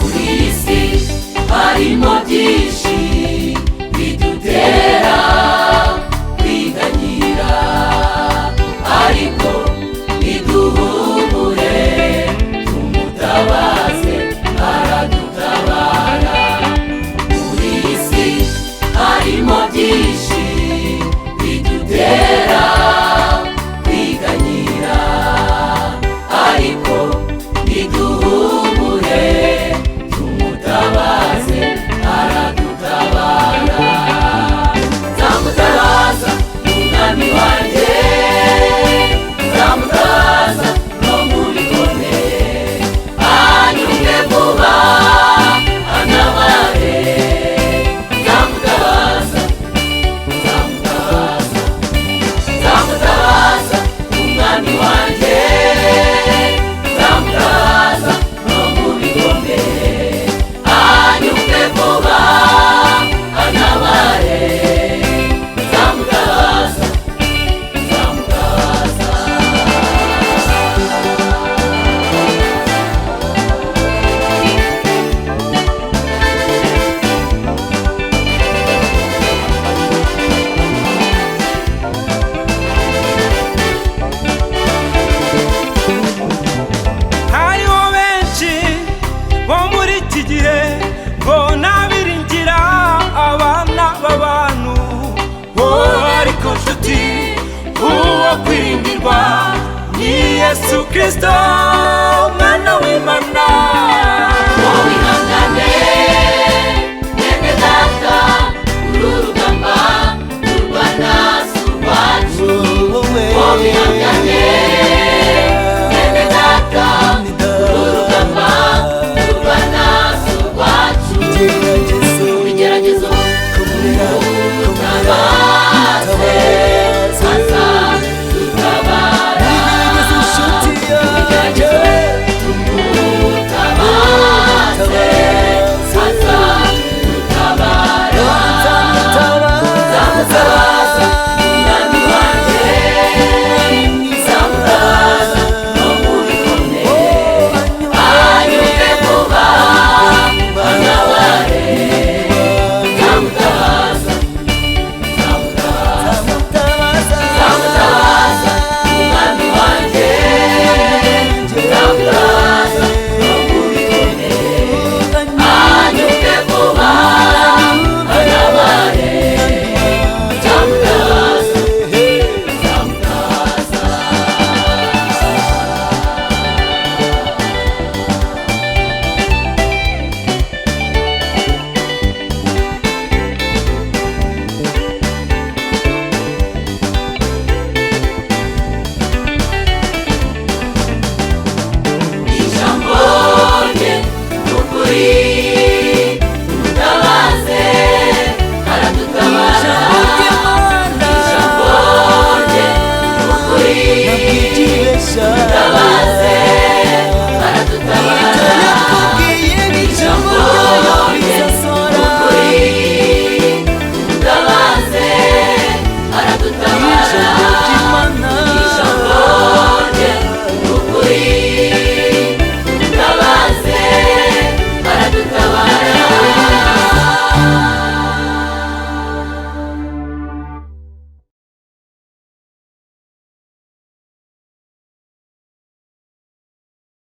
Muri iyi si harimo byinshi bidutera kwiganyira, ariko niduhumure tumutabaze aradutabara. Muri iyi si harimo byinshi bidutera kwiganyira, ariko niduhumure tumutabaze aradutabara. Nzamutabaza umwami wanjye, nzamutabaza no mu bikomeye, anyumve vuba antabare. Nzamutabaza, nzamutabaza, nzamutabaza umwami wanjye, nzamutabaza no mu bikomeye, anyumve vuba antabare. Nzamutabaza, nzamutabaza. Hariho benshi bo muri iki gihe bona biringira abana b'abantu bo, ariko nshuti, uwo kwiringirwa ni Yesu Kirisito, umwana w'Imana. Wowe ihangane mwene data, uru rugamba turwana si urwacu. Wowe ihangane.